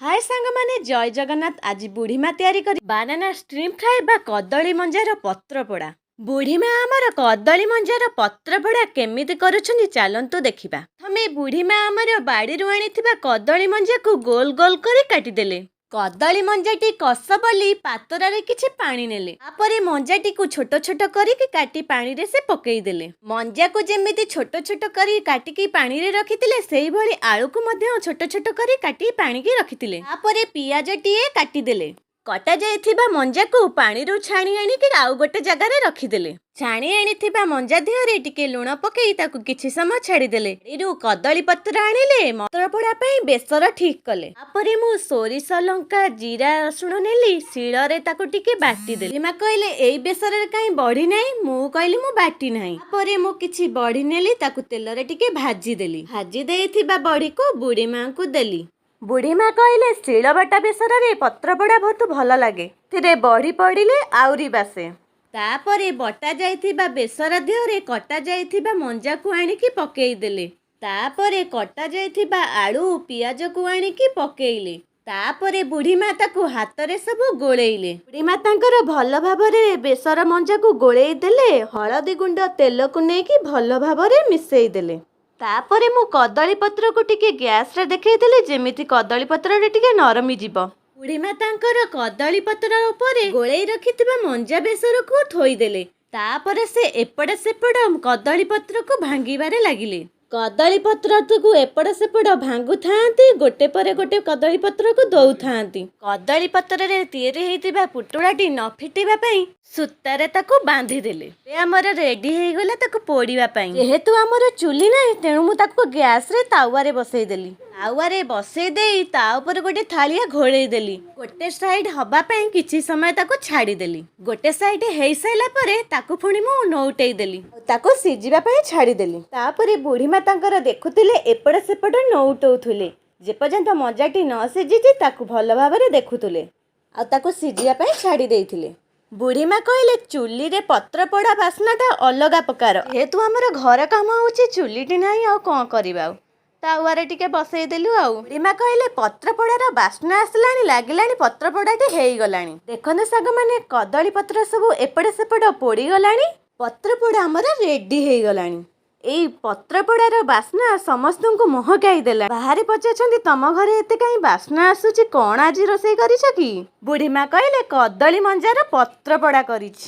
ହାଏ ସାଙ୍ଗମାନେ, ଜୟ ଜଗନ୍ନାଥ। ଆଜି ବୁଢ଼ୀମା ତିଆରି କରି ବାନାନା ଷ୍ଟ୍ରିମ୍ ଫ୍ରାଏ ବା କଦଳୀ ମଞ୍ଜାର ପତ୍ରପୋଡ଼ା। ବୁଢ଼ୀମା ଆମର କଦଳୀ ମଞ୍ଜାର ପତ୍ରପୋଡ଼ା କେମିତି କରୁଛନ୍ତି, ଚାଲନ୍ତୁ ଦେଖିବା। ପ୍ରଥମେ ବୁଢ଼ୀମା ଆମର ବାଡ଼ିରୁ ଆଣିଥିବା କଦଳୀ ମଞ୍ଜାକୁ ଗୋଲ ଗୋଲ କରି କାଟିଦେଲେ। କଦଳୀ ମଞ୍ଜାଟି କଷ ବୋଲି ପାତରରେ କିଛି ପାଣି ନେଲେ। ତାପରେ ମଞ୍ଜାଟିକୁ ଛୋଟ ଛୋଟ କରିକି କାଟି ପାଣିରେ ସେ ପକେଇଦେଲେ। ମଞ୍ଜାକୁ ଯେମିତି ଛୋଟ ଛୋଟ କରି କାଟିକି ପାଣିରେ ରଖିଥିଲେ, ସେଇଭଳି ଆଳୁକୁ ମଧ୍ୟ ଛୋଟ ଛୋଟ କରି କାଟି ପାଣିକି ରଖିଥିଲେ। ତାପରେ ପିଆଜଟିଏ କାଟିଦେଲେ। କଟା ଯାଇଥିବା ମଞ୍ଜାକୁ ପାଣିରୁ ଛାଣି ଆଣିକି ଆଉ ଗୋଟେ ଜାଗାରେ ରଖିଦେଲେ। ଛାଣି ଆଣିଥିବା ମଞ୍ଜା ଦେହରେ ଟିକେ ଲୁଣ ପକେଇ ତାକୁ କିଛି ସମୟ ଛାଡ଼ିଦେଲେ। ଏରୁ କଦଳୀ ପତ୍ର ଆଣିଲେ, ପତ୍ରପୋଡ଼ା ପାଇଁ ବେସର ଠିକ କଲେ। ତାପରେ ମୁଁ ସୋରିଷ, ଲଙ୍କା, ଜିରା, ରସୁଣ ନେଲି, ଶିଳରେ ତାକୁ ଟିକେ ବାଟିଦେଲି। ମା କହିଲେ, ଏଇ ବେସରରେ କାହିଁ ବଢି ନାହିଁ? ମୁଁ କହିଲି, ମୁଁ ବାଟି ନାହିଁ। ତାପରେ ମୁଁ କିଛି ବଢି ନେଲି, ତାକୁ ତେଲରେ ଟିକେ ଭାଜିଦେଲି। ଭାଜି ଦେଇଥିବା ବଢିକୁ ବୁଢ଼ୀ ମାଙ୍କୁ ଦେଲି। ବୁଢ଼ୀ ମା କହିଲେ, ଶିଳବଟା ବେସରରେ ପତ୍ରପୋଡ଼ା ବହୁତ ଭଲ ଲାଗେ, ଏଥିରେ ବଢି ପଡ଼ିଲେ ଆହୁରି ବାସେ। ତାପରେ ବଟା ଯାଇଥିବା ବେସର ଦେହରେ କଟା ଯାଇଥିବା ମଞ୍ଜାକୁ ଆଣିକି ପକେଇଦେଲେ। ତାପରେ କଟା ଯାଇଥିବା ଆଳୁ, ପିଆଜକୁ ଆଣିକି ପକେଇଲେ। ତାପରେ ବୁଢ଼ୀମା ତାକୁ ହାତରେ ସବୁ ଗୋଳେଇଲେ। ବୁଢ଼ୀମା ତାଙ୍କର ଭଲ ଭାବରେ ବେସର ମଞ୍ଜାକୁ ଗୋଳେଇ ଦେଲେ। ହଳଦୀ ଗୁଣ୍ଡ, ତେଲକୁ ନେଇକି ଭଲ ଭାବରେ ମିଶେଇ ଦେଲେ। ତାପରେ ମୁଁ କଦଳୀ ପତ୍ରକୁ ଟିକେ ଗ୍ୟାସରେ ଦେଖେଇଦେଲି, ଯେମିତି କଦଳୀ ପତ୍ରରେ ଟିକେ ନରମି ଯିବ। ବୁଢ଼ୀମା ତାଙ୍କର କଦଳୀ ପତ୍ର ଉପରେ ଗୋଳେଇ ରଖିଥିବା ମଞ୍ଜା ବେସରକୁ ଥୋଇଦେଲେ। ତାପରେ ସେ ଏପଟ ସେପଟ କଦଳୀ ପତ୍ରକୁ ଭାଙ୍ଗିବାରେ ଲାଗିଲେ। କଦଳୀ ପତ୍ରକୁ ଏପଟ ସେପଟ ଭାଙ୍ଗୁଥାନ୍ତି, ଗୋଟେ ପରେ ଗୋଟେ କଦଳୀ ପତ୍ରକୁ ଦଉଥାନ୍ତି। କଦଳୀ ପତ୍ରରେ ତିଆରି ହେଇଥିବା ପୁଟୁଳାଟି ନ ଫିଟିବା ପାଇଁ ସୂତାରେ ତାକୁ ବାନ୍ଧିଦେଲେ। ଏବେ ଆମର ରେଡି ହେଇଗଲା ତାକୁ ପୋଡ଼ିବା ପାଇଁ। ଯେହେତୁ ଆମର ଚୁଲି ନାହିଁ, ତେଣୁ ମୁଁ ତାକୁ ଗ୍ୟାସରେ ତାୱାରେ ବସେଇଦେଲି। ତାୱାରେ ବସେଇ ଦେଇ ତା ଉପରେ ଗୋଟେ ଥାଳିଆ ଘୋଡ଼େଇ ଦେଲି। ଗୋଟେ ସାଇଡ୍ ହବା ପାଇଁ କିଛି ସମୟ ତାକୁ ଛାଡ଼ିଦେଲି। ଗୋଟେ ସାଇଡ୍ ହେଇସାରିଲା ପରେ ତାକୁ ପୁଣି ମୁଁ ନଉଟେଇ ଦେଲି, ତାକୁ ସିଝିବା ପାଇଁ ଛାଡ଼ିଦେଲି। ତାପରେ ବୁଢ଼ୀମା ତାଙ୍କର ଦେଖୁଥିଲେ, ଏପଟ ସେପଟ ନଉଟଉଥିଲେ। ଯେପର୍ଯ୍ୟନ୍ତ ମଞ୍ଜାଟି ନ ସିଝିଛି, ତାକୁ ଭଲ ଭାବରେ ଦେଖୁଥିଲେ ଆଉ ତାକୁ ସିଝିବା ପାଇଁ ଛାଡ଼ି ଦେଇଥିଲେ। ବୁଢ଼ୀମା କହିଲେ, ଚୁଲିରେ ପତ୍ର ପୋଡ଼ା ବାସ୍ନାଟା ଅଲଗା ପ୍ରକାର। ଯେହେତୁ ଆମର ଘର କାମ ହେଉଛି, ଚୁଲିଟି ନାହିଁ, ଆଉ କ'ଣ କରିବା? ଆଉ ତାୱାରେ ଟିକେ ବସେଇଦେଲୁ। ଆଉ ବୁଢ଼ୀମା କହିଲେ, ପତ୍ର ପୋଡ଼ାର ବାସ୍ନା ଆସିଲାଣି, ଲାଗିଲାଣି ପତ୍ର ପୋଡ଼ାଟି ହେଇଗଲାଣି। ଦେଖନ୍ତୁ ସାଙ୍ଗମାନେ, କଦଳୀ ପତ୍ର ସବୁ ଏପଟ ସେପଟ ପୋଡ଼ିଗଲାଣି। ପତ୍ର ପୋଡ଼ା ଆମର ରେଡି ହେଇଗଲାଣି। ଏଇ ପତ୍ର ପୋଡ଼ାର ବାସ୍ନା ସମସ୍ତଙ୍କୁ ମହକାଇ ଦେଲା। ବାହାରେ ପଚାରୁଛନ୍ତି, ତମ ଘରେ ଏତେ କାହିଁ ବାସ୍ନା ଆସୁଛି? କ'ଣ ଆଜି ରୋଷେଇ କରିଛ କି? ବୁଢ଼ୀମା କହିଲେ, କଦଳୀ ମଞ୍ଜାର ପତ୍ର ପୋଡ଼ା କରିଛି।